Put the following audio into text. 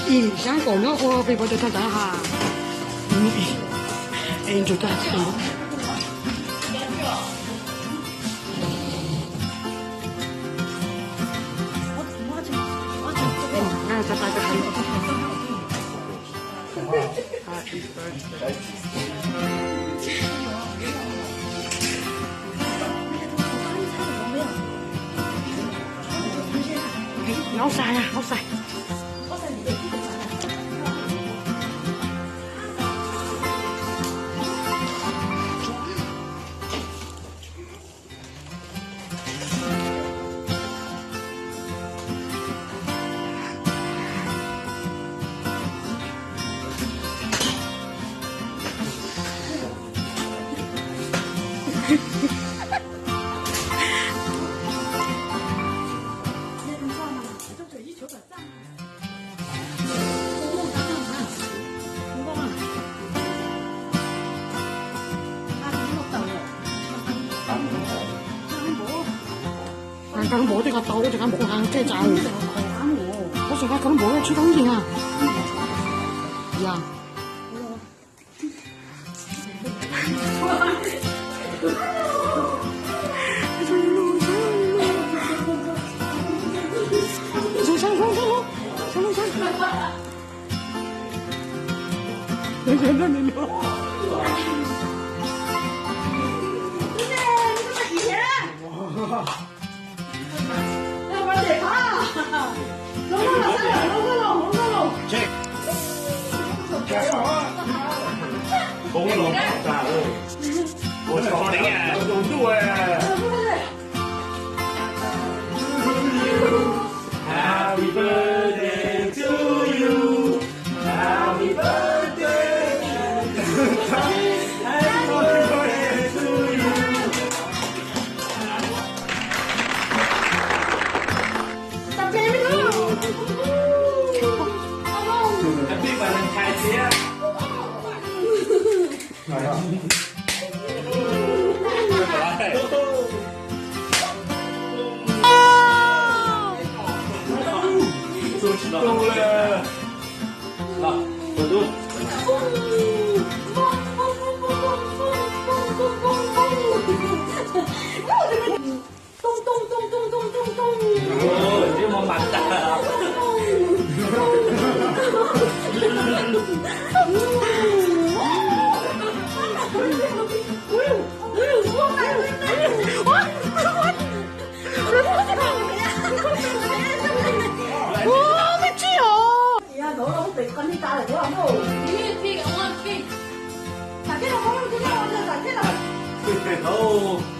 Ib sab nkaus nyob ua pes pov cov tag ntawd ha. Es ntsug tag tag. Nov xais, nov xais. Nqa npaum tej ko tau, nqa npaum nqa tej tsav. Tab sis nqa npaum tsis tau ntsis na. Yog. Check. Koob los tas, ua tsaug, ua ntuj. Happy birthday to you. Happy birthday to you. Happy birthday to you. Happy Valentine thiab. Too too too too too too too. Ua, twb muab mas tag. Ua, me tsis os. Ua,